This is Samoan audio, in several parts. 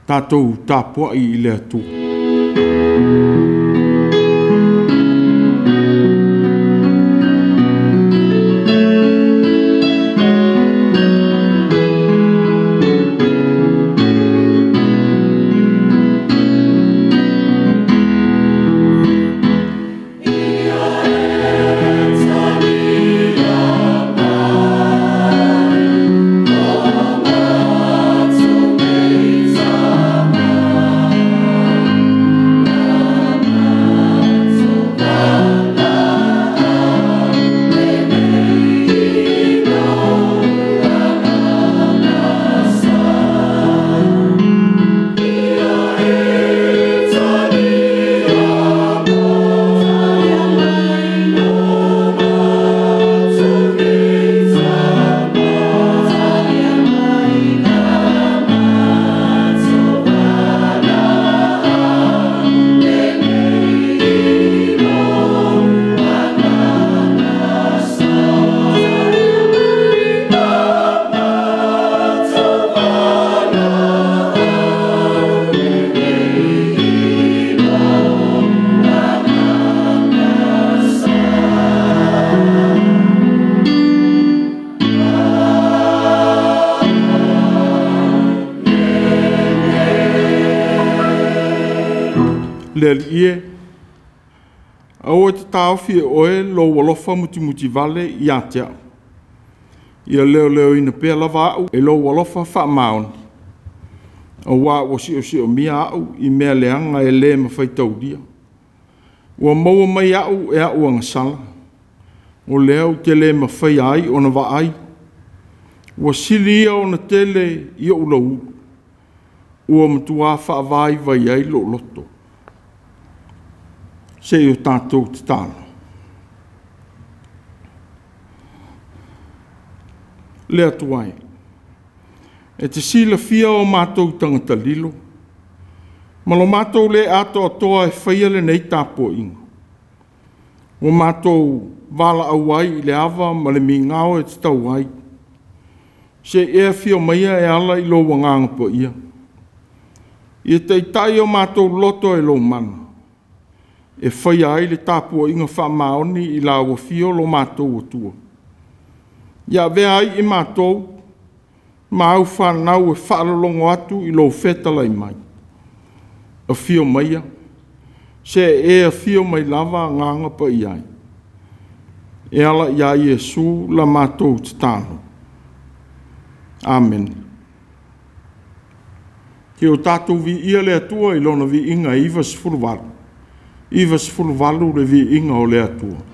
Tatou tapuai i le Atua. Le Alii e, aua e te taofi e oe lou alofa mutimutivale ia te au. Ia leoleoina pea lava au e lou alofa faamaoni, auā ua siosiomia au i mea leaga e le mafaitaulia. Ua maua mai au e au agasala, o lea ou te le mafaia ai ona vaai. Ua sili ia ona tele i ou lauulu, ua matua faavaivai ai lou loto. Se i o tatou tatalo. Le Atua e, e te silafia o matou tagata lilo, ma lo matou le atoatoa e faia lenei tapuaiga. Ua matou valaau ai i le ava ma le migao e tatau ai, se i e afio maia e ala i lou agaga paia. Ia taitai o matou loto e lou mana, e faia ai le tapuaiga faamaoni i lau afio lo matou Atua. Ia avea ai i matou ma au fanau e faalologo atu i lou fetalai mai. Afio maia, se e afio mai lava agaga paia ai. E ala ia Iesu la matou tatalo. Amene. Ke o tatou viia le Atua i lona viiga e 98. 98 le viiga o le Atua.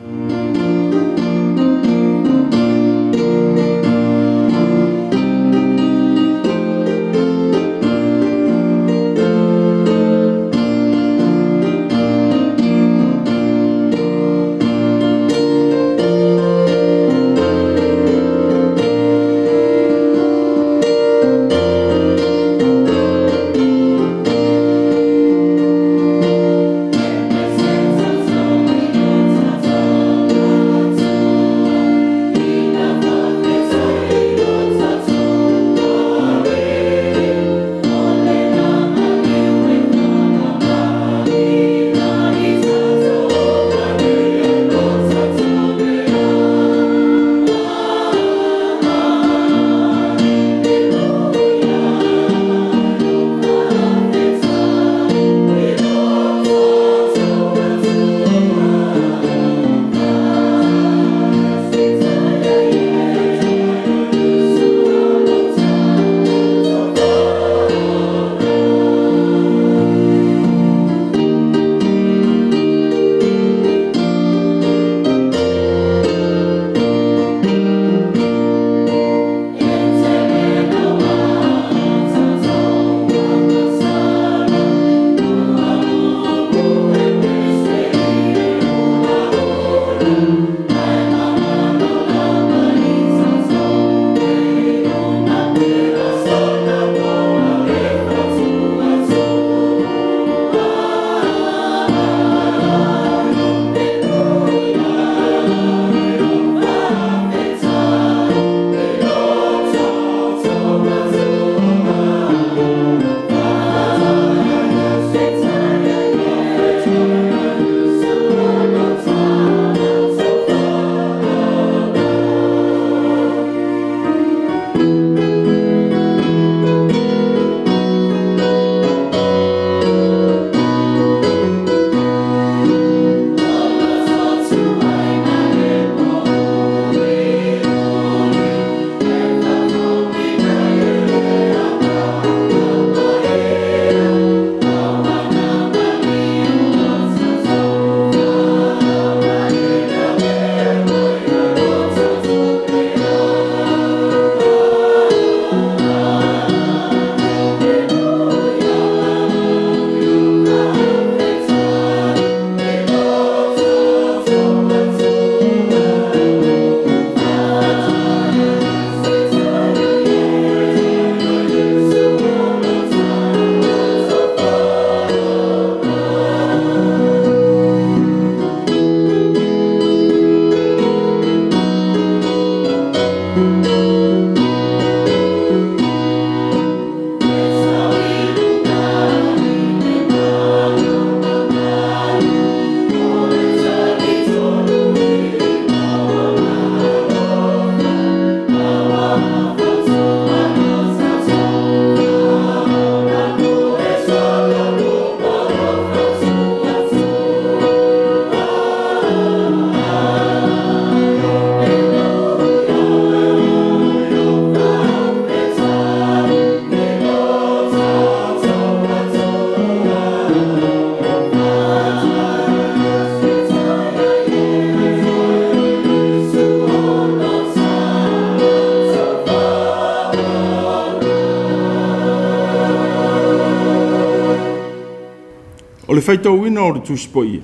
O le faitauina o le Tusi Paia,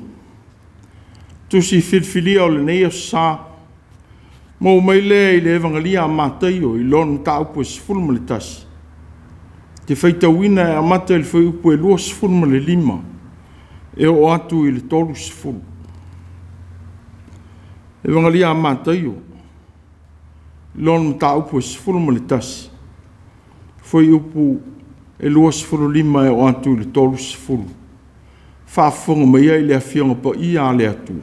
tusi filifilia o lenei aso sa, maua mai lea i le Evagalia a Mataio i lona mataupu e 11, te faitauina e amata i le fuaiupu e 25 e oo atu i le 30. Evagalia a Mataio, lona mataupu e 11, fuaiupu e 25 e oo atu i le 30. Faafofoga mai ai le Afioga Paia a le Atua.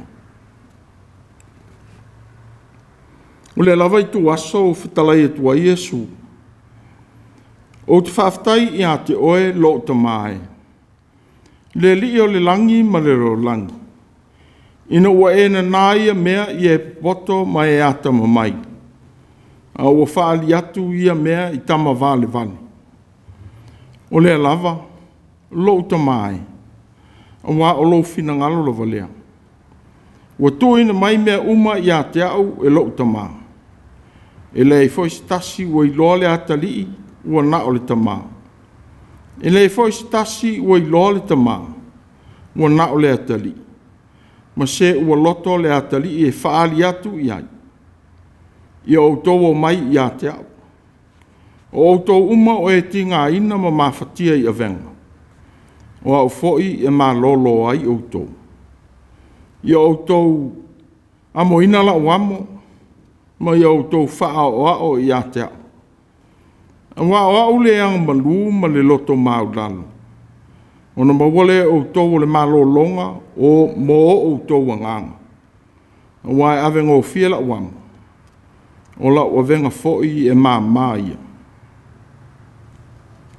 O lea lava ituaso ua fetalai atu ai Iesu, ou te faafetai ia te oe lou Tama e, le Alii o le lagi ma le lalolagi, ina ua e nana ia mea i e popoto ma e atamamai, a ua faaali atu ia mea i tama valevale. O lea lava lou Tama e, aua o lou finagalo lava lea. Ua tuuina mai mea uma ia te au e lou Tama. E leai foi se tasi ua iloa le Atalii ua na o le Tama. E leai foi se tasi ua iloa le Tama ua na o le Atalii, ma se ua loto le Atalii e faaali atu i ai. Ia outou omai ia te au, o outou uma o e tigaina ma mafatia i avega, o au foi e malolo ai outou. Ia outou amoina lau amo, ma ia outou faaoao ia te au. Aua o au le agamalu ma le loto maualalo, ona maua lea e outou o le malologa o mo outou agaga. Aua e avegofie lau amo, o lau avega foi e māmā ia.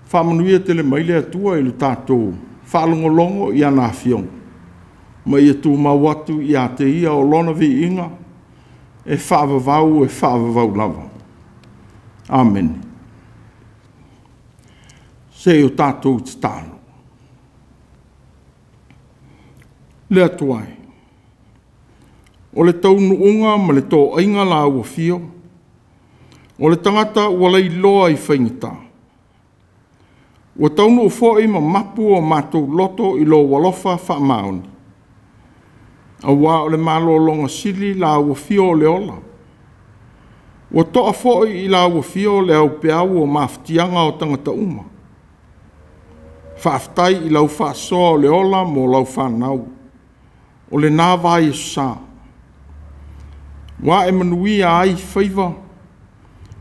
Faamanuia tele mai le Atua i le tatou faalogologo i ana afioga, ma ia tumau atu ia te ia o lona viiga e faavavau e faavavau lava. Amene. Se i o tatou tatalo. Le Atua e, o le taunuuga ma le toaiga la ua fio, o le tagata ua lailoa i faigata. Ua taunuu foi ma mapu o matou loto i lou alofa faamaoni. Aua o le malologa sili la ua fio o le ola. Ua toa foi i la ua fio le aupeau o mafatiaga o tagata uma. Faafetai i lau faasoa o le ola mo lau fanau, o lena vai sa. Ua e manuia ai faiva,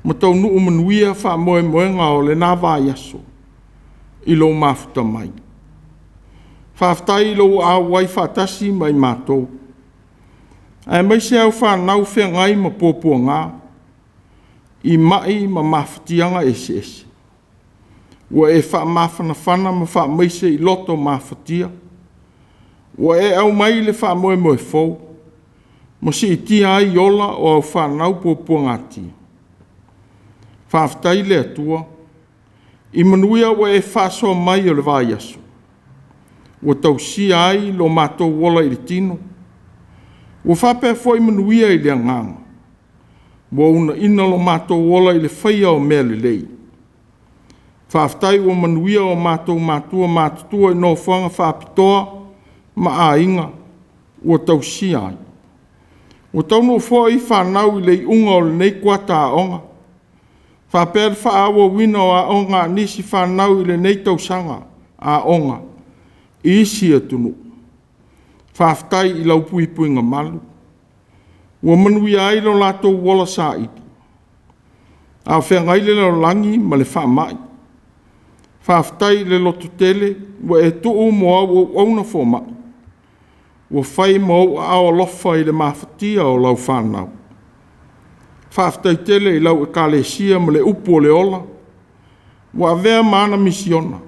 ma taunuu manuia faamoemoega o lena vai aso, i lou mafuta mai. Faafetai i lou auai faatasi mai matou, aemaise au fanau feagai ma puapuaga, i mai ma mafatiaga eseese. Ua e faamafanafana ma faamaise i loto mafatia. Ua e aumai le faamoemoe fou, ma siitia ai ola o au fanau puapuagatia. Faafetai le Atua, i manuia ua e faasoa mai o le vaiaso. Ua tausia ai lo matou ola i le tino. Ua faapea foi manuia i le agaga. Ua uunaina lo matou ola i le faia o mea lelei. Faafetai ua manuia o matou matua matutua i nofoaga faapitoa ma aiga ua tausia ai. Ua taunuu foi fanau i le iuga o lenei kuata aoga, faapea le faaauauina o aoga a nisi fanau i lenei tausaga aoga i isi atunuu. Faafetai i lau puipuiga malu, ua manuia ai lo latou ola saili. A o feagai le lalolagi ma le faamai, faafetai i le lototele ua e tuu mo au auauna fomai, ua fai ma ou aao alofa i le mafatia o lau fanau. Faafetai tele i lau ekalesia ma le upu o le ola, ua avea ma ana misiona,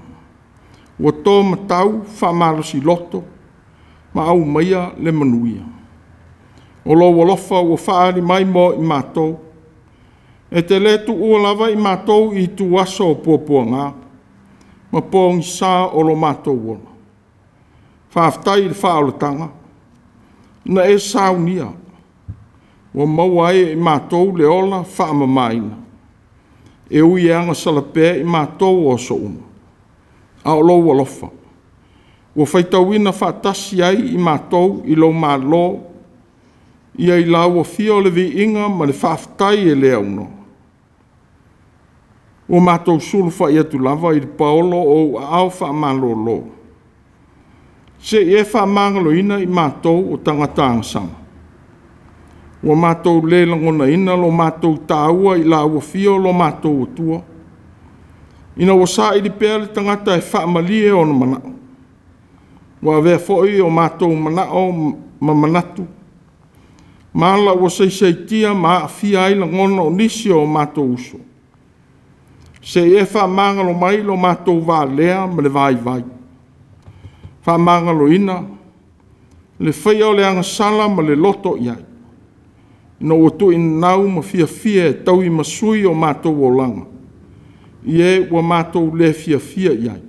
ua to matau faamalosi loto ma aumaia le manuia. O lou alofa ua faaali mai mo i matou, e te le tuua lava i matou i ituaso o puapuaga, ma pogisa o lo matou ola. Faafetai i le faaolataga na e saunia, ua maua ai e i matou le ola faamamaina, e ui e agasala pea i matou o aso uma, a o lou alofa. Ua faitauina faatasi ai i matou i lou Malo, ia i lau afio le viiga ma le faafetai e le aunoa. Ua matou sulufai atu lava i le paolo o ou aao faamalolo, se i e faamagaloina i matou o tagata agasala. Ua matou le lagonaina lo matou taua i lau afio lo matou Atua, ina ua saili pea le tagata e faamalie ona manao. Ua avea foi o matou manao ma manatu, ma ala ua saisaitia ma aafia ai lagona o nisi o matou uso. Se i e faamagalo mai lo matou valea ma le vaivai, faamagaloina le faia o le agasala ma le loto i ai, ina ua tuuinanau ma fiafia e taui ma sui o matou olaga, i e ua matou le fiafia i ai.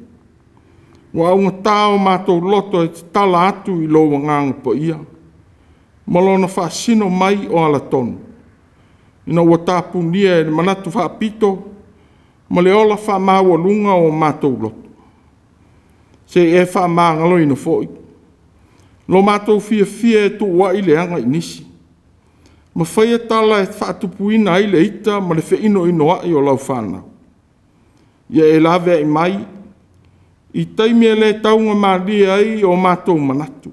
Ua augata o matou loto e tatala atu i lou Agaga Paia ma lona faasino mai o alatonu, ina ua tapunia e le manatu faapito ma le ola faamaualuga o matou loto. Se i e faamagaloina foi lo matou fiafia e tuuai leaga i nisi, ma faia tala e faatupuina ai le ita ma le feinoinoai o lau fanau. Ia e laveai mai i taimi e le taugamalie ai o matou manatu,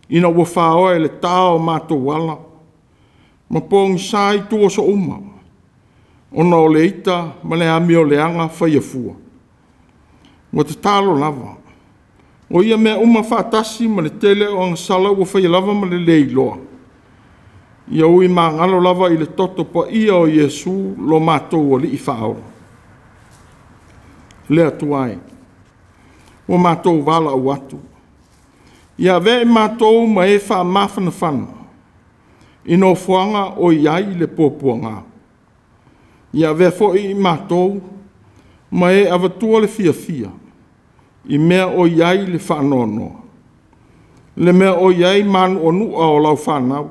ina ua faoa e le ta o matou ala ma pogisa i itu aso uma, ona o le ita ma le amioleaga faia fua. Ua tatalo lava, o ia mea uma faatasi ma le tele o agasala ua faia lava ma le le iloa, ia ui magalo lava i le toto paia o Iesu lo matou Alii Faaola. Le Atua e, ua matou valaau atu, ia avea i matou ma e faamafanafana i nofoaga o i ai le puapuaga. Ia avea foi i matou ma e avatua le fiafia i mea o i ai le faanoanoa, le mea o i ai manuanua o lau fanau.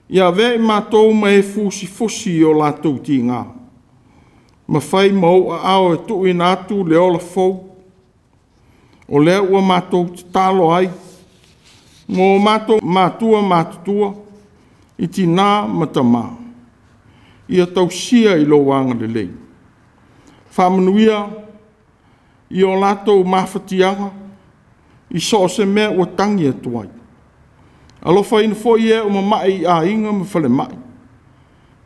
Ia avea i matou ma e fusifusi i o latou tiga, ma fai ma ou aao e tuuina atu le ola fou. O lea ua matou tatalo ai mo matou matua matutua i tina ma tama, ia tausia i lou agalelei. Faamanuia i o latou mafatiaga i so o se mea ua tagi atu ai. Alofaina foi e ua mamai i aiga ma falemai.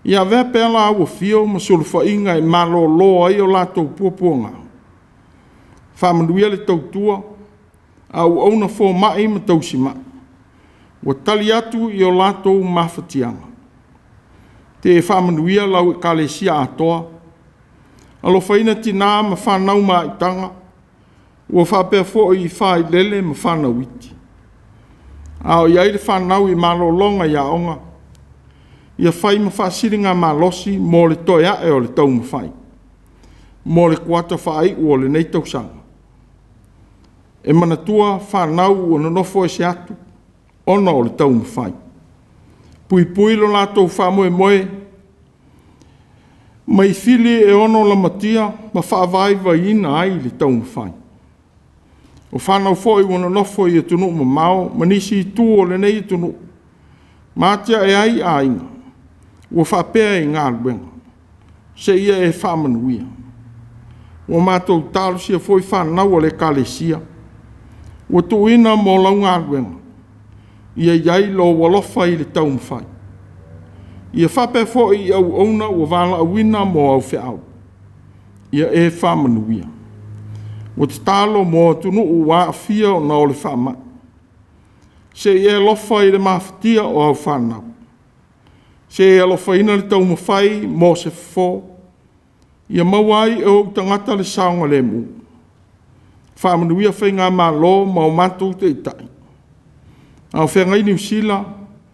Ia avea pea lau afio ma sulufaiga e malolo ai o latou puapuaga. Faamanuia le tautua a auauna fomai ma tausimai ua tali atu i o latou mafatiaga. Te faamanuia lau Ekalesia atoa. Alofaina tina ma fanau maitaga, ua faapea foi i failele ma fanau iti. A o i ai le fanau i malologa i aoga, ia fai ma faasiligamalosi mo le toe ae o le taumafai, mo le kuata faaiu o lenei tausaga. E manatua fanau ua nonofo ese atu ona o le taumafai. Puipui lo latou faamoemoe mai fili e ono lamatia ma faavaivaiina ai le taumafai. O fanau foi ua nonofo i atunuu mamao ma nisi itu o lenei atunuu, ma atiae ai aiga, ua faapea i galuega, seia e faamanuia. Ua matou talosia foi fanau a le Ekalesia, ua tuuina mo lau galuega, ia i ai lou alofa i le taumafai. Ia faapea foi i auauna ua valaauina mo au feau, ia e faamanuia. Ua tatalo mo atunuu ua aafia ona o le faamai, se i e alofa i le mafatia o au fanau, se i alofaina le taumafai mo se fofo, ia maua ai e ou tagata le saogalemu. Faamanuia faigamalo ma o matou taitai, a o feagai Niu Sila,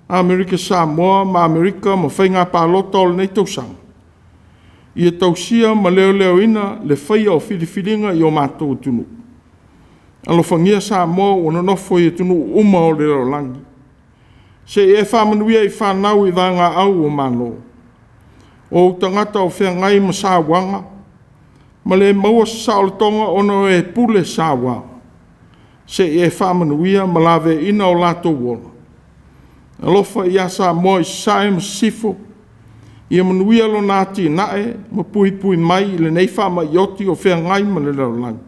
Amerika Samoa ma Amerika ma faiga palota o lenei tausaga, ia tausia ma leoleoina le faia o filifiliga i o matou atunuu. Alofagia Samoa ua nonofo i atunuu uma o le lalolagi, se i e faamanuia i fanau i vaegaau o Malo, o ou tagata o feagai ma sauaga, ma le maua se saolotoga ona o e pule saua. Se i e faamanuia ma laveaiina o latou ola. Alofa ia Samoa i Sasae ma Sisifo, ia manuia lona atinae ma puipui mai i lenei faamai oti o feagai ma le lalolagi.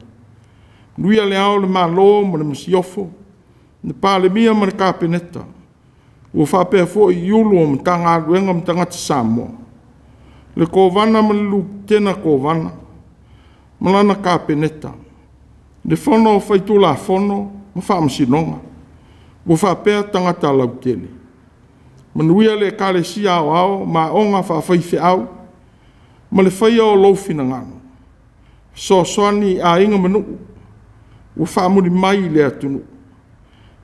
Manuia le Ao o le Malo ma le Masiofo, le Palemia ma le Kapeneta, ua faapea foi i Ofisa Sili o Pulega o Matagaluega ma tagata Samoa, le Kovana ma le Lutena Kovana ma lana Kapeneta, le Fono Faitulafono ma Faamasinoga, ua faapea tagata lautele. Manuia le Ekalesia Aoao ma Aoga Faafaifeau ma le faia o lou finagalo. Fesoasoani i aiga ma nuu ua faamuli mai i le atunuu.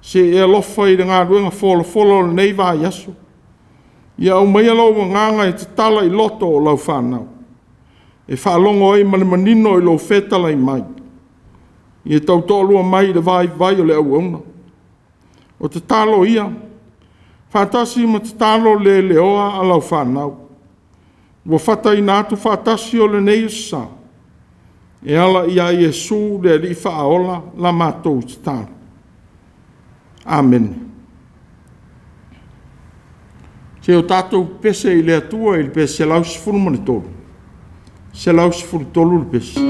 Se i e alofa i le galuega folafola o lenei vaiaso, ia aumaia lou agaga e tatala i loto o lau fanau, e faalogo ai ma le manino i lou fetalai mai, ia tautoalua mai i le vaivai o le auauna. O tatalo ia, faatasi ma tatalo le leoa a lau fanau, ua fataina atu faatasi o lenei aso sa, e ala ia Iesu le Alii Faaola la matou tatalo. Amene. Se i o tatou pese i le Atua i le pese 113, 113 le pese.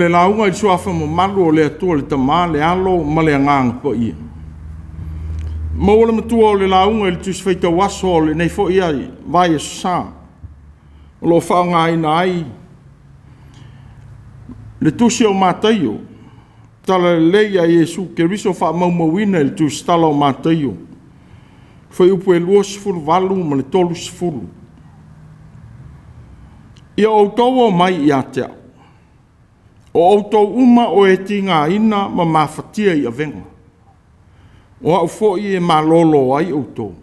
le lauga i le suafa mamalu o le Atua le Tama, le Alo ma le Agaga Paia. Maua le matua o le lauga i le Tusi Faitau Aso o lenei foi vai Aso Sa, o lo o faaaogaina ai le Tusi o Mataio, Tala Lelei a Iesu Keriso faamaumauina i le Tusitala o Mataio, fuaiupu e 28 ma le 30. Ia outou omai ia te au, o outou uma o e tigaina ma mafatia i avega, o au foi e malolo ai outou.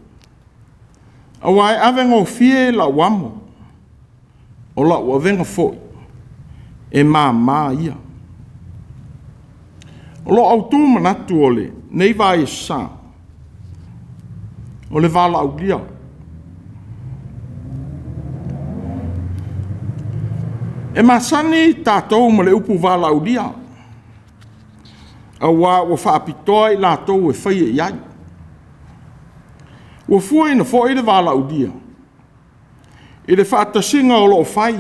Aua e avegofie lau amo, o lau avega foi e māmā ia. O lo autu manatu o lenei vai Aso Sa, o le valaaulia. E masani tatou ma le upu valaaulia, aua ua faapitoa i latou e faia i ai. Ua fuaina foi le valaaulia i le faatasiga o lo o fai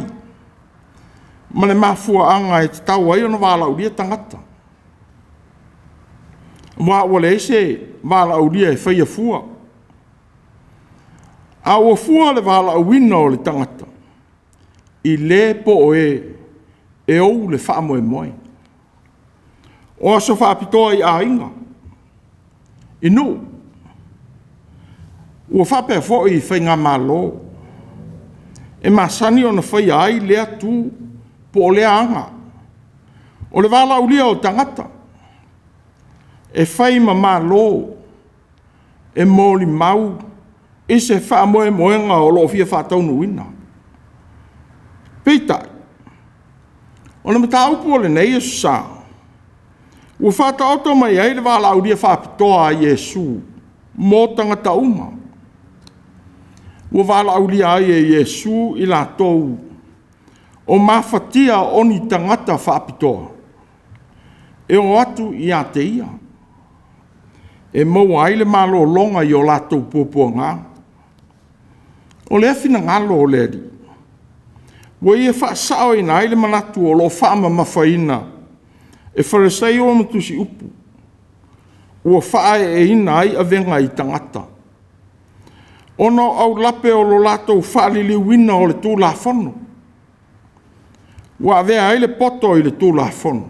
ma le mafuaaga e tatau ai ona valaaulia tagata. Aua ua leai se valaaulia e faia fua, a ua fua le valaauina o le tagata i le po o e e ou le faamoemoe. O aso faapitoa i aiga, i nuu, ua faapea foi i faigamalo, e masani ona faia ai lea tu po o lea aga. O le valaaulia o tagata e fai ma malo e molimau i se faamoemoega o lo o fia faataunuuina. Peitai, o le mataupu o lenei Aso Sa, ua faataoto mai ai le valaaulia faapitoa a Iesu mo tagata uma. Ua valaaulia ai e Iesu i latou o mafatia o ni tagata faapitoa e o atu ia te ia, e maua ai le malologa i o latou puapuaga. O lea finagalo o le Alii, ua ia faasaoina ai le manatu o lo o faamamafaina e Farisaio ma Tusiupu, ua faaeeina ai avega i tagata, ona o aulape o lo latou faaliliuina o le Tulafono, ua avea ai le poto i le Tulafono,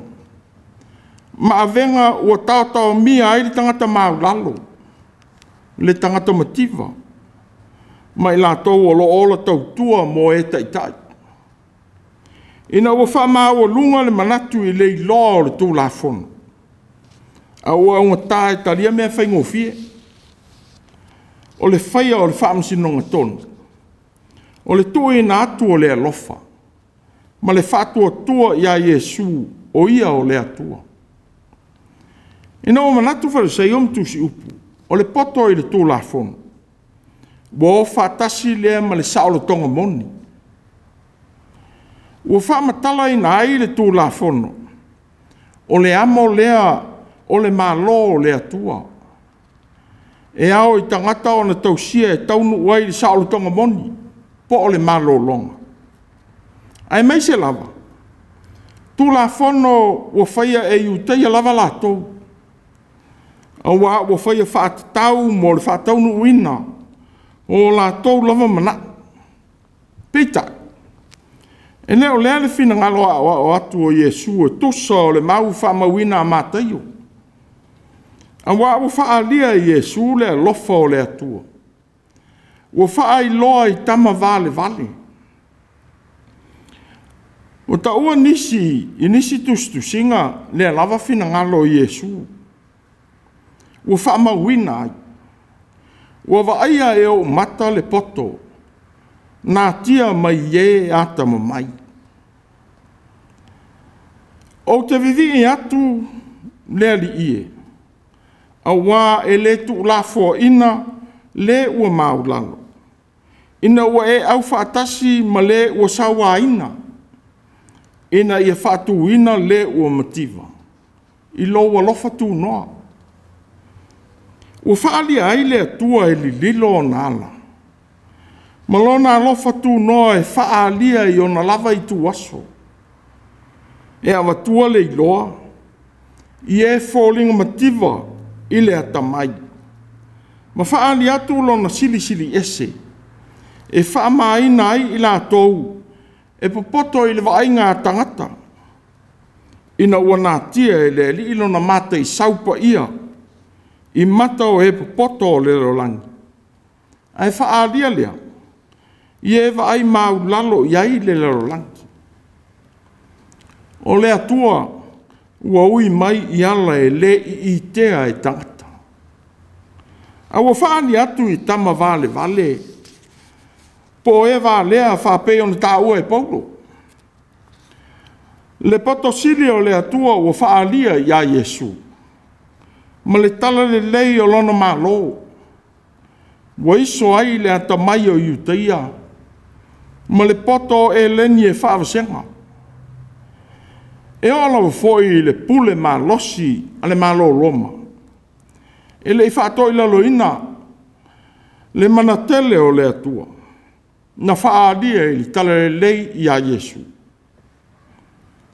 ma avega ua taotaomia ai le tagata maulalo, le tagata mativa, ma i latou o lo o ola tautua mo e taitai. Ina ua faamaualuga le manatu i le iloa o le Tulafono, a ua augata e talia mea faigofie, o le faia o le faamasinoga tonu, o le tuuina atu o le alofa, ma le faatuatua ia Iesu o ia o le Atua. Ina ua manatu Farisaio ma Tusiupu, o le poto i le Tulafono, ua o faatasi lea ma le saolotoga moni. Ua faamatalaina ai le Tulafono, o le amo lea o le Malo o le Atua, e ao i tagata ona tausia e taunuu ai le saolotoga moni, po o le malologa. Aemaise lava, Tulafono ua faia e Iutaia lava latou, aua ua faia faatatau mo le faataunuuina o latou lava manao. Peitai, e le o lea le finagalo aoao atu o Iesu e tusa o le mau faamauina a Mataio, aua ua faaalia e Iesu le alofa o le Atua, ua faailoa i tama valevale. Ua taua nisi i nisi tusitusiga lea lava finagalo o Iesu, ua faamauina ai, ua vaaia e ou mata le poto, natia mai e atamamai. Ou te vivii atu le Alii e, aua e le tuulafoaina le ua maulalo, ina ua e aufaatasi ma le ua sauaina, ina ia faatuina le ua mativa i lou alofa tunoa. Ua faalia ai le Atua e lililo ona ala, ma lona alofa tunoa e faaalia i ona lava ituaso. E avatua le iloa i e foliga mativa i le atamai, ma faaali atu lona silisili ese e faamaina ai i latou e popoto i le vaaiga a tagata, ina ua natia e le Alii lona mataisau paia i mata o e popoto o le lalolagi, ae faaalia lea i e vaai maulalo i ai le lalolagi. O le Atua ua ui mai i ala e le iitea e tagata, a ua faaali atu i tama valevale po o e valea faapei ona taua e Paulo. Le poto sili o le Atua ua faaalia ia Iesu ma le talalelei o lona Malo, ua iso ai le atamai o Iutaia ma le poto o Eleni e faavasega. E oo lava foi i le pule malosi a le Malo o Roma, e le i faatoilaloina le manatele o le Atua na faaalia i le talalelei ia Iesu.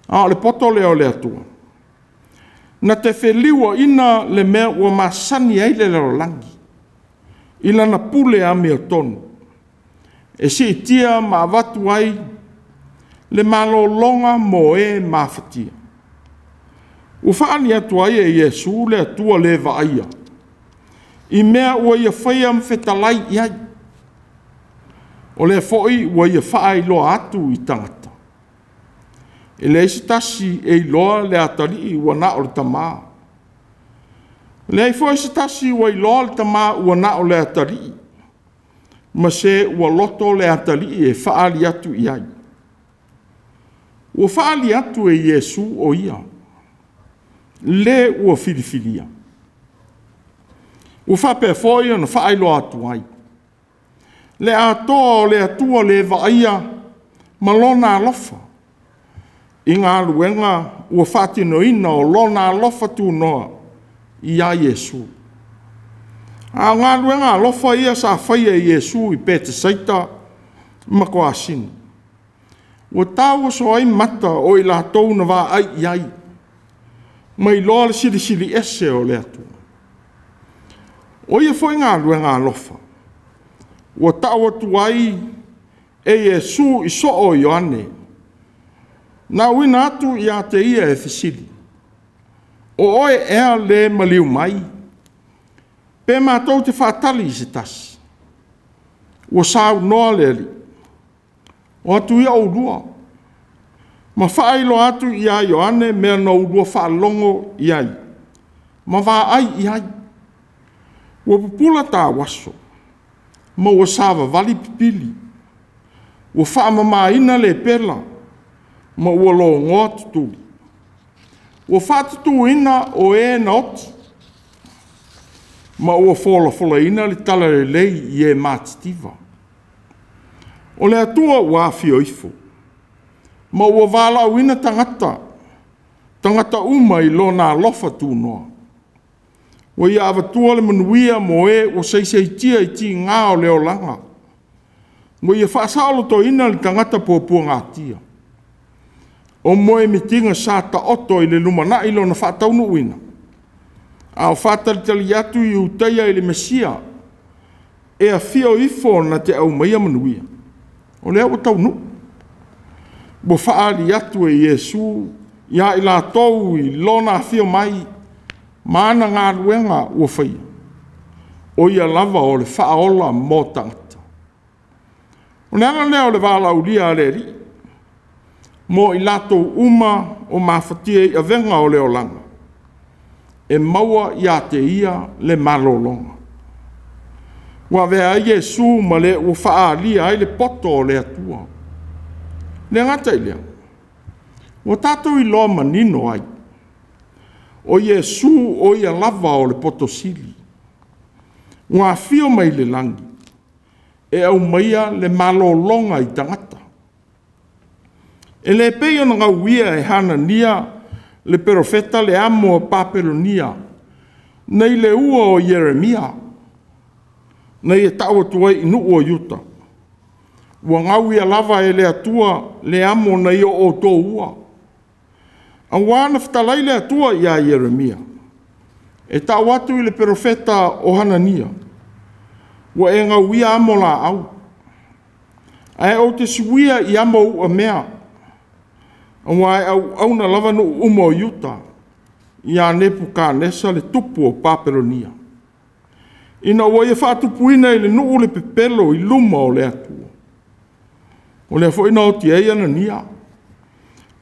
A o le poto lea o le Atua, na te feliuaina le mea ua masani ai le lalolagi i lana pule amiotonu, e siitia ma avatu ai le malologa mo e mafatia. Ua faaali atu ai e Iesu le Atua le vaaia i mea ua ia faia ma fetalai i ai. O lea foi ua ia faailoa atu i tagata. E leai se tasi e iloa le atalii ua na o le Tama. E leai foi se tasi ua iloa le Tama ua na o le atalii, ma se ua loto le atalii e faaali atu i ai. Ua faaali atu e Iesu o ia, le ua filifilia. Ua faapea foi ona faailoa atu ai le atoa o le Atua le vaaia ma lona alofa i galuega ua faatinoina o lona alofa tunoa ia Iesu. A o galuega alofa ia sa faia e Iesu i Petesaita ma Koasini, ua tauoso ai mata o i latou na vaai i ai, ma iloa le silisili ese o le Atua. O ia foi galuega alofa ua tau atu ai e Iesu i soo o Ioane, na auina atu ia te ia e fesili, o oe ea le maliu mai, pe matou te faatali i se tasi? Ua saunoa le Alii, o atu ia oulua, ma faailoa atu ia Ioane mea na oulua faalogo i ai, ma vaai i ai. Ua pupula tauaso, ma ua savavali pipili, ua faamamaina le pela, ma ua logoa tutuli. Ua faatutuina o e na oti, ma ua folafolaina le talalelei i e matitiva. O le Atua ua afio ifo, ma ua valaauina tagata, tagata uma i lona alofa tunoa. Ua ia avatua le manuia mo e ua seiseitia i tiga o le olaga, ua ia faasaolotoina le tagata puapuagatia. O moemitiga sa taoto i le lumanai lona faataunuuina, a o faatalitali atu i Iutaia i le Mesia, e afio ifo na te aumaia manuia. O lea ua taunuu, ua faaali atu e Iesu ia i latou i lona afio mai ma ana galuega ua faia, o ia lava o le faaola mo tagata. O le ala lea o le valaaulia a le Alii mo i latou uma o mafatia i avega o le olaga, e maua ia te ia le malologa. Ua avea ai Iesu ma le ua faaalia ai le poto o le Atua. Le gata i lea, ua tatou iloa manino ai, o Iesu o ia lava o le poto sili, ua afio mai le lagi e aumaia le malologa i tagata. E le pei ona gauia e Hanania le perofeta le amo a Papelonia nei le ua o Ieremia, na ia tau atu ai i nuu o Iuta. Ua gauia lava e le Atua le amo nai o outou ua. Auā na fetalai le Atua iā Ieremia, e tau atu i le perofeta o Hanania, ua e gauia amo laau, ae ou te suia i amo uamea, auā e auauna lava nuu uma o Iuta, ia Nepukanesa le tupu o Papelonia, ina ua ia faatupuina i le nuu le pepelo i luma o le Atua. O lea foi na oti ai Anania,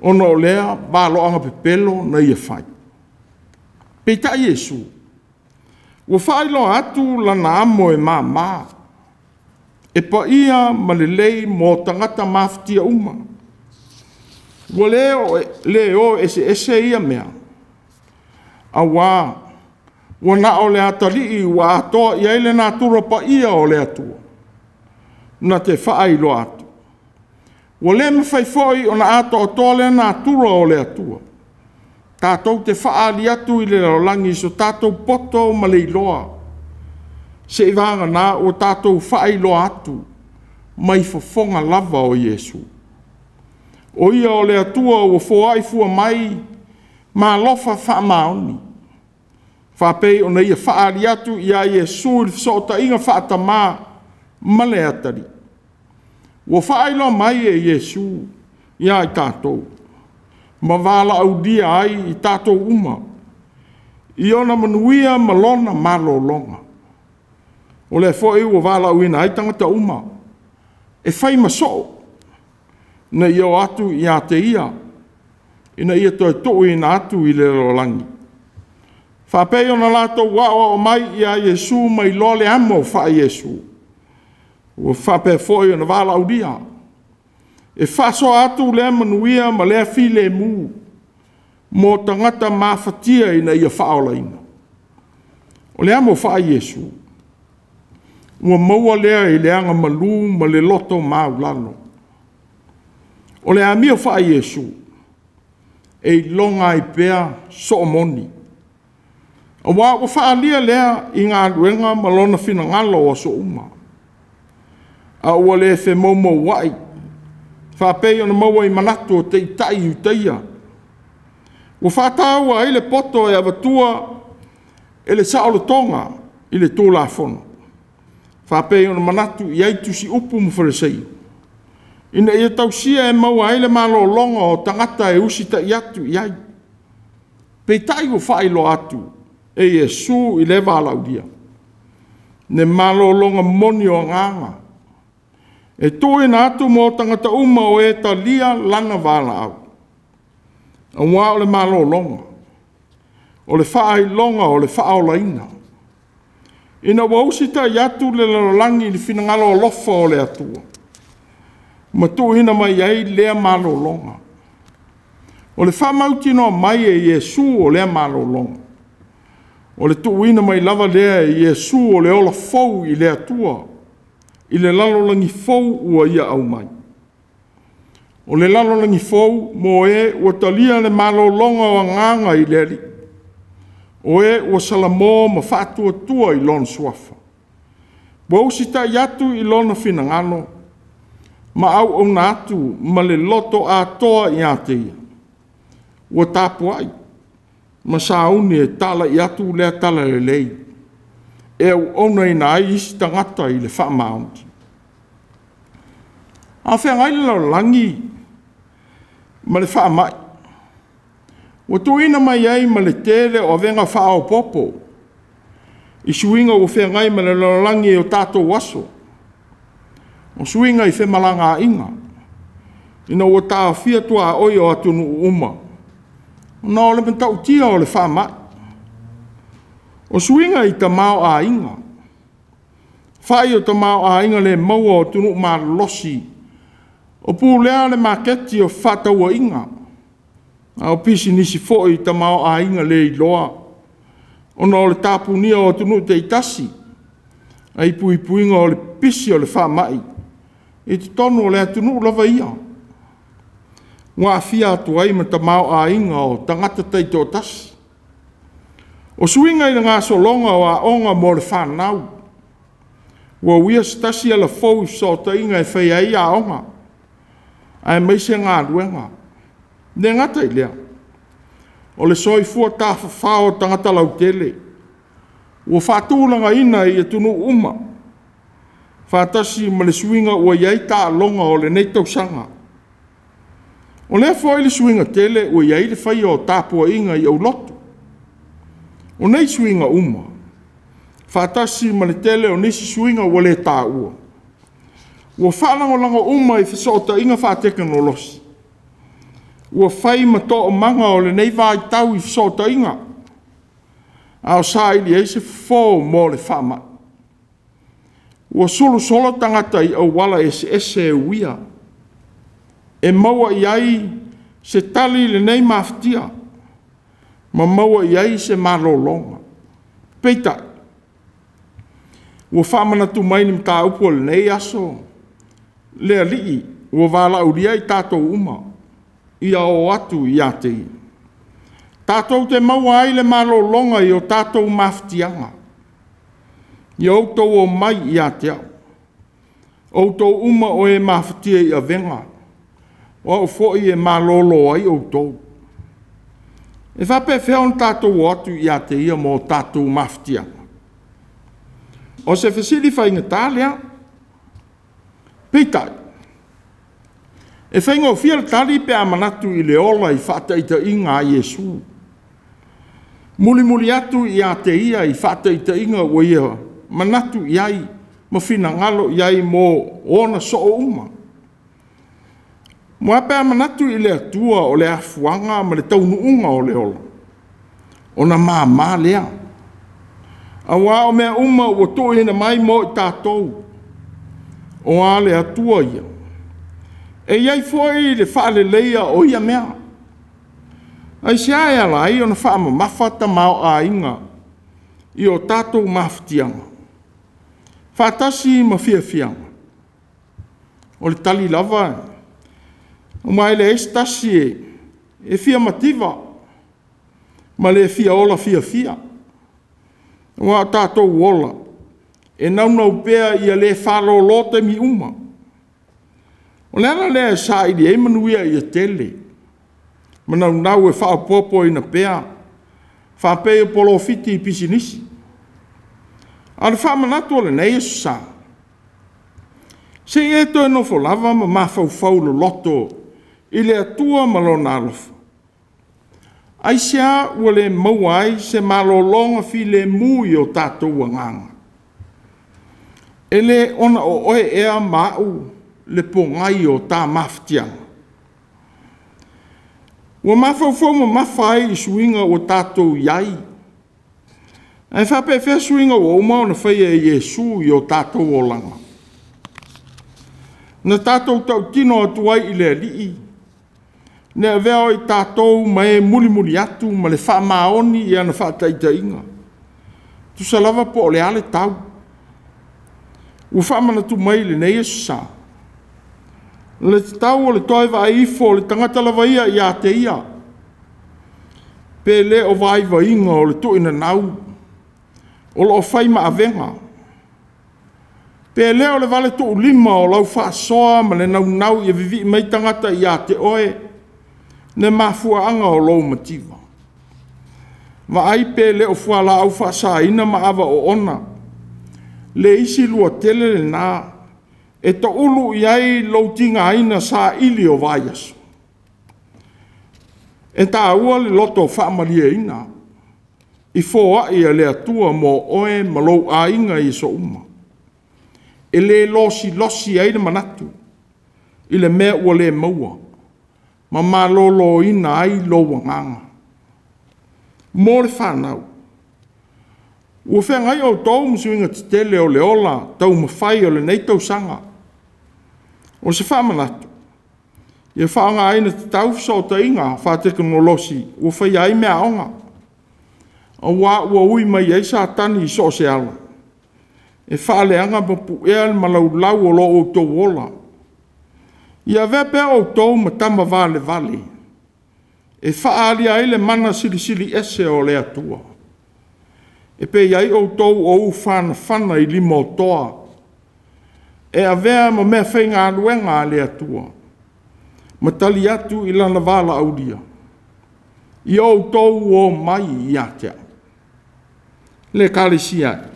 ona o lea valoaga pepelo na ia fai. Peitai Iesu, ua faailoa atu lana amo e māmā, e paia ma lelei mo tagata mafatia uma. Ua le o eseese ia mea, auā ua na o le atalii ua atoa i ai le natura paia o le Atua, na te faailoa atu. Ua le mafai foi ona atoatoa lea natura o le Atua, tatou te faaali atu i le lalolagi i so tatou poto ma le iloa, seiavagana ua tatou faailoa atu mai fofoga lava o Iesu. O Ia o le Atua ua foai fua mai ma alofa faamaoni, faapei ona Ia faaali atu ia Iesu i le fesootaiga faatamā ma le atalii. Ua faailoa mai e Iesu ia i tatou, ma valaaulia ai i tatou uma, i ona manuia ma lona malologa. O lea foi ua valaauina ai tagata uma, e fai ma soo, ina ia o atu ia te Ia, ina ia toe tuuina atu i le lalolagi. Faapei ona latou aoao mai ia Iesu ma iloa le amo faa-Iesu, ua faapea foi ona valaaulia e faasoa atu lea manuia ma lea filemu mo tagata mafatia ina ia faaolaina. O le amo faa-Iesu, ua maua lea i le agamalu ma le loto maualalo. O le amio faa-Iesu, e iloga ai pea soomoni, auā ua faaalia lea i galuega ma lona finagalo o aso uma, a ua le femoumouai faapei ona maua i manatu o Taitai Iutaia. Ua faataua ai le poto e avatua e le saolotoga i le Tulafono, faapei ona manatu i ai Tusiupu ma Fariseio, ina ia tausia e maua ai le malologa o tagata e usitai atu i ai. Peitai ua faailoa atu e Iesu i le valaaulia le malologa moni o agaga, e tuuina atu mo tagata uma o e talia lana valaau. Auā o le malologa, o le faailoga o le faaolaina, ina ua usitai atu le lalolagi i le finagalo alofa o le Atua, ma tuuina mai ai lea malologa. O le faamautinoa mai e Iesu o lea malologa, o le tuuina mai lava lea e Iesu o le ola fou i le Atua, i le lalolagi fou ua Ia aumai. O le lalolagi fou mo e ua talia le malologa o agaga i le Alii, o e ua salamo ma faatuatua i Lona Suafa, ua usitai atu i Lona finagalo ma auauna atu ma le loto atoa ia te Ia, ua tapuai ma sauni e talai atu lea talalelei e auaunaina ai isi tagata i le faamaoni. A feagai le lalolagi ma le faamai, ua tuuina mai ai ma le tele o avega faaopoopo i suiga ua feagai ma le lalolagi i o tatou aso. O suiga i femalagaaiga, ina ua taofia tuaoi o atunuu uma, ona o le matautia o le faamai. O suiga i tamaoaiga, fai o tamaoaiga le maua o atunuu malolosi, o pulea le maketi o fefaatauaiga, a o pisinisi foi i tamaoaiga le iloa, ona o le tapunia o atunuu taitasi, ai puipuiga o le pipisi o le faamai i totonu o le atunuu lava ia, ua aafia atu ai ma tamaoaiga o tagata taitoatasi. O suiga i le gasologa o aoga mo le fanau, ua uia se tasi alafou i fesootaiga e fai ai aoga, aemaise galuega. E le gata i lea, O le soifua tafafao o tagata lautele ua faatulagaina i atunuu uma, faatasi ma le suiga ua i ai taaloga o lenei tausaga. O lea foi le suiga tele ua i ai le faia o tapuaiga i aulotu. O nei suiga uma, faatasi ma le tele o nisi suiga ua le taua, ua faalagolago uma i fesootaiga faatekonolosi, ua fai ma toomaga o lenei vaitau i fesootaiga, a o saili ai se fofo mo le faamai. Ua sulusolo tagata i auala eseese e uia, e maua i ai se tali i lenei mafatia, ma maua i ai se malologa. Peitai, ua faamanatu mai le mataupu o lenei aso le Alii ua valaaulia i tatou uma, ia oo atu ia te Ia, tatou te maua ai le malologa i o tatou mafatiaga. Ia outou omai ia te au, outou uma o e mafatia i avega, o au foi e malolo ai outou. E faapefea ona tatou o atu ia te Ia mo tatou mafatiaga? O se fesili faigata lea. Peitai, e faigofie le tali pe a manatu i le ola i faataitaiga a Iesu. Mulimuli atu ia te ia i faataitaiga ua ia manatu i ai ma finagalo i ai mo ona soo uma. Aua pe a manatu i le Atua o le afuaga ma le taunuuga o le ola, ona māmā lea. Aua o mea uma ua tuuina mai mo i tatou, o a le Atua ia. E i ai foi le faaleleia o ia mea. Aisea e ala ai ona faamamafa tamaoaiga i o tatou mafatiaga, faatasi ma fiafiaga? O le tali lava, aua e leai se tasi e fia mativa ma le fia ola fiafia. Aua o tatou ola, e naunau pea ia le faalolo taimi uma. O le ala lea e saili ai manuia ia tele, ma naunau e faaopoopoina pea, faapei o polofiti i pisinisi. A o le faamanatu o lenei Aso Sa, se i e toe nofo lava ma mafaufau loloto i le Atua ma Lona alofa. Aisea ua le maua ai se malologa filemu i o tatou agaga? E le ona o oe ea ma au le pogai o ta mafatiaga? Ua mafaufau mamafa ai i suiga ua tatou i ai. Ae faapefea suiga ua uma ona faia e Iesu i o tatou olaga? Na tatou tautino atu ai i le Alii, le avea o i tatou ma e mulimuli atu ma le faamaoni i ana faataitaiga. Tusa lava po o le a le tau. Ua faamanatu mai i lenei Aso Sa, le tatau o le toe vaai ifo o le tagata lava ia ia te ia, pe le o vaivaiga o le tuuinanau o lo o fai ma avega, pe le o le valetuulima o lau faasoa ma le naunau ia vivii mai tagata ia te oe, le mafuaaga o lou mativa. Vaai pe le o fualaau faasaina ma ava oona, le isi lua tele lena e toulu i ai lou tigaina saili o vaiaso. E taua le loto faamalieina i foai a le Atua mo oe ma lou aiga i aso uma. E le losilosi ai le manatu i le mea ua le maua ma maloloina ai lou agaga. Mo le fanau, ua feagai outou ma suiga tetele o le ola taumafai o lenei tausaga. O se faamanatu, ia faaaogaina tatau fesootaiga faatekonolosi ua faia ai meaaoga, aua ua ui mai ai Satani i so o se ala, e faaleaga ma puea le malaulau o lo outou ola. Ia avea pea outou ma tama valevale, e faaalia ai le mana silisili ese o le Atua. E pei ai outou o ufanafana i lima o toa, e avea ma mea faigaluega a le Atua, ma tali atu i lana valaaulia, Ia outou o mai ia te au. Le Ekalesia e,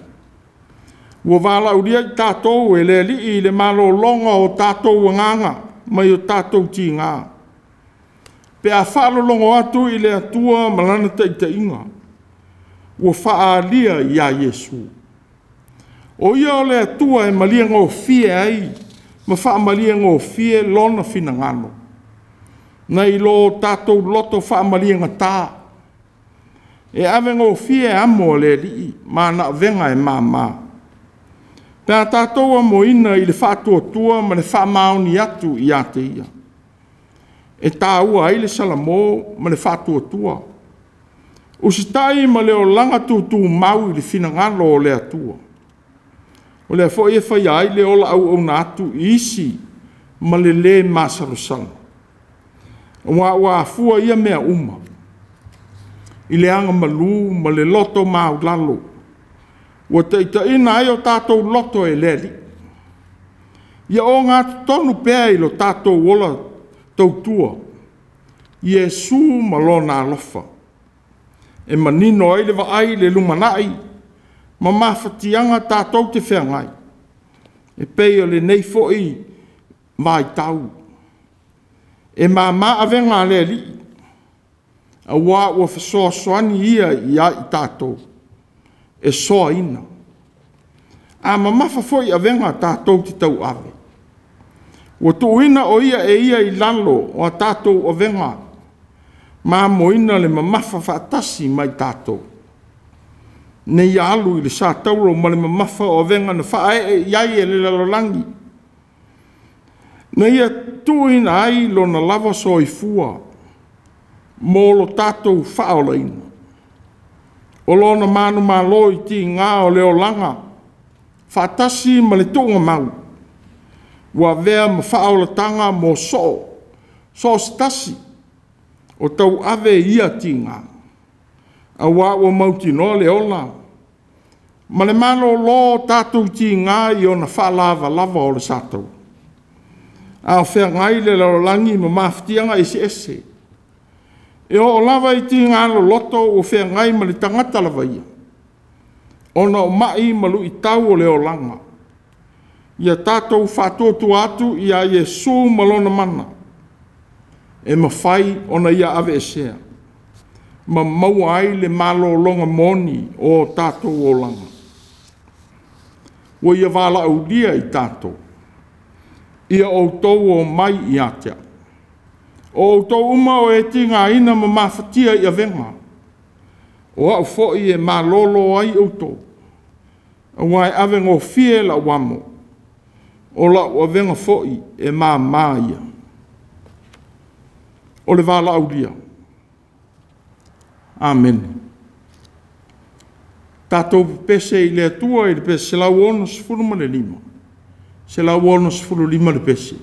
ua valaaulia i tatou e le Alii i le malologa o tatou agaga mai o tatou tiga, pe a faalologo atu i le Atua ma Lana taitaiga, ua faaalia ia Iesu. O Ia o le Atua e maliegofie ai ma faamaliegofie Lona finagalo, nai lo tatou loto faamaliegata, e avegofie amo a le Alii ma ana avega e mama, pe a tatou amoina i le faatuatua ma le faamaoni atu ia te Ia. E taua ai le salamo ma le faatuatua, usitai ma le olaga tutumau i le finagalo o le Atua. O lea foi e faia ai le ola auauna atu i isi ma le lē masalosalo, aua ua afua ia mea uma i le agamalu ma le loto maualalo ua taitaiina ai o tatou loto e le Alii. Ia ogatotonu pea i lo tatou ola tautua Iesu ma Lona alofa, e manino ai le vaai i le lumanai ma mafatiaga tatou te feagai, e pei o lenei foi vaitau. E mama avega a le Alii, aua ua fesoasoani ia ia i tatou e soaina. A mamafa foi avega tatou te tauave, ua tuuina o ia e ia i lalo o a tatou avega, ma amoina le mamafa faatasi ma i tatou. Ne i alu i le satauro ma le mamafa o avega na faaee i ai e le lalolagi, na ia tuuina ai lona lava soifua mo lo tatou faaolaina. O lona manumalo i tiga o le olaga faatasi ma le tuugamau, ua avea ma faaolataga mo so o se tasi o tauave i ia tiga, aua ua mautinoa le ola ma le malolo o tatou tiga i ona faalavalava o le satauro. A o feagai le lalolagi ma mafatiaga eseese, e oo lava i tiga loloto ua feagai ma le tagata lava ia, ona o mai ma luitau o le olaga. Ia tatou faatuatua atu ia Iesu ma lona mana, e mafai ona ia aveesea ma maua ai le malologa moni o tatou olaga. Ua ia valaaulia i tatou, ia outou o mai ia te au. O outou uma o e tigaina ma mafatia i avega, o au foi e malolo ai outou, aua e avegofie lau amo, o lau avega foi e mama ia. O le valaaulia. Amene. Tatou pepese i le Atua i le pese 165, 165 le pese.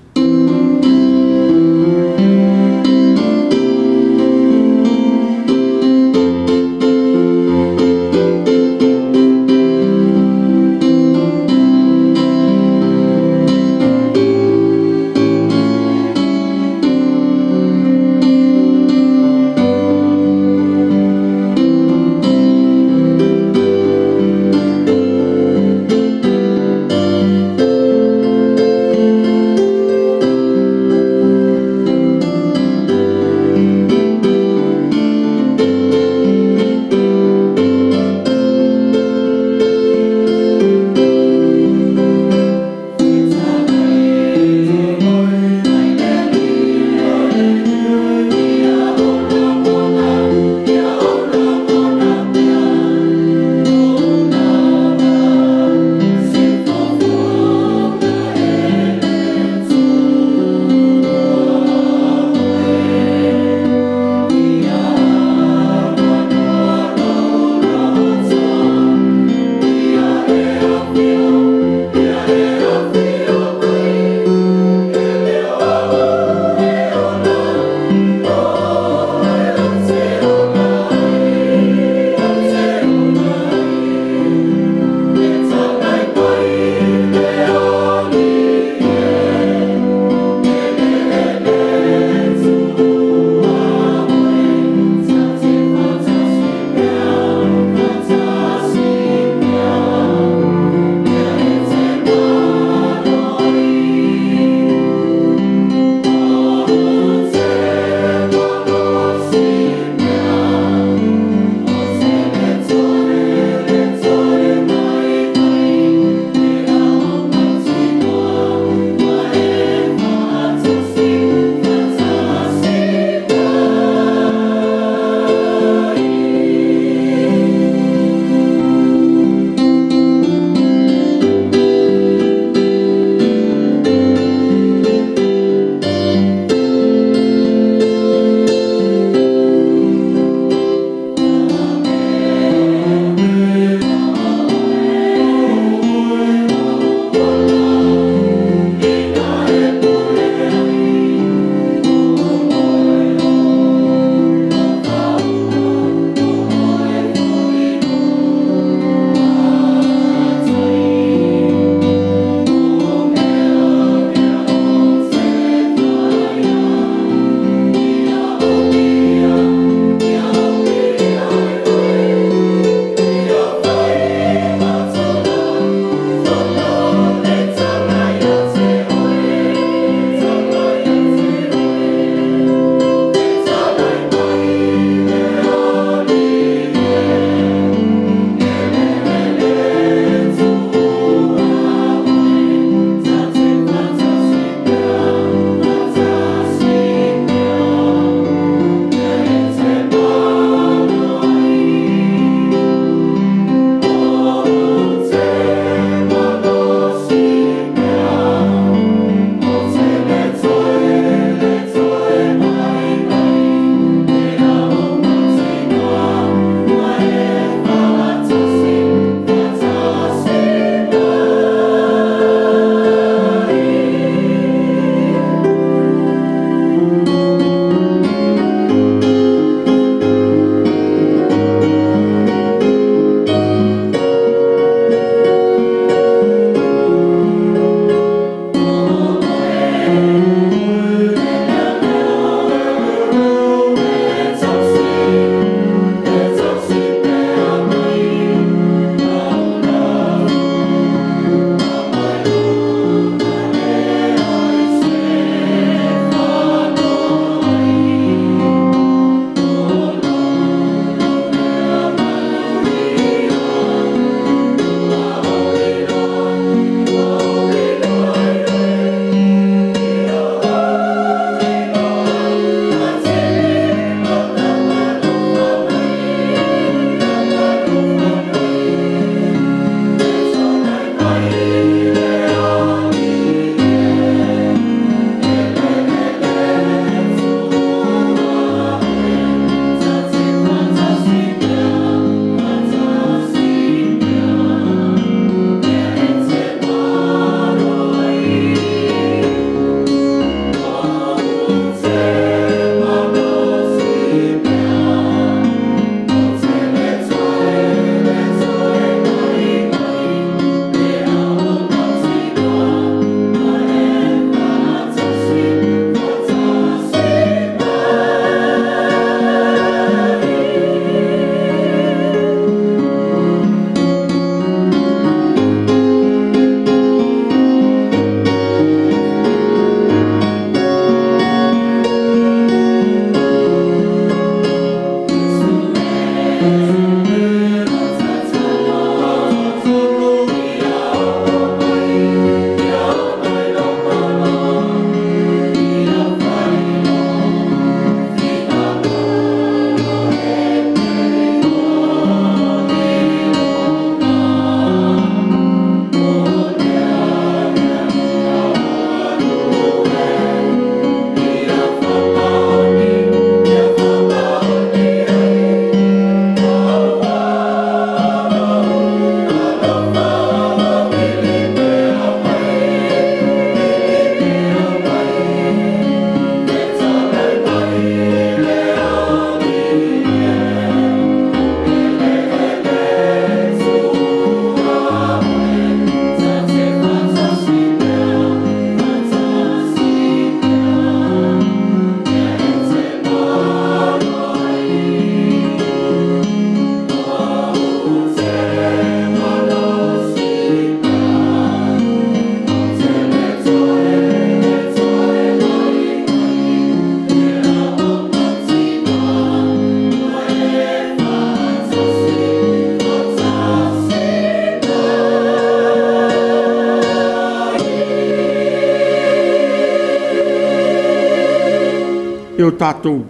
E o tatou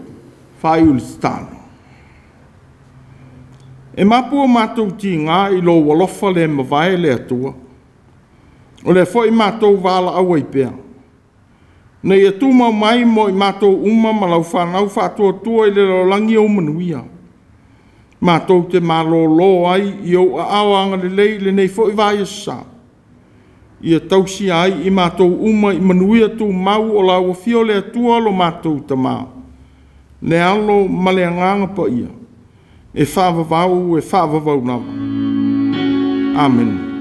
faaiu le tatalo. E mapu o matou tiga i lou alofa le mavae le Atua. O lea foi matou valaau ai pea. Ina ia tumau mai mo i matou uma ma lau fanau faatuatua i le lalolagi ou manuia. Matou te malolo ai i ou aao agalelei i lenei foi vaiaso sa. Ia tausia ai i matou uma i manuia tumau o lau afio le Atua lo matou Tama, le Alo ma le Agaga Paia, e faavavau, e faavavau lava. Amene.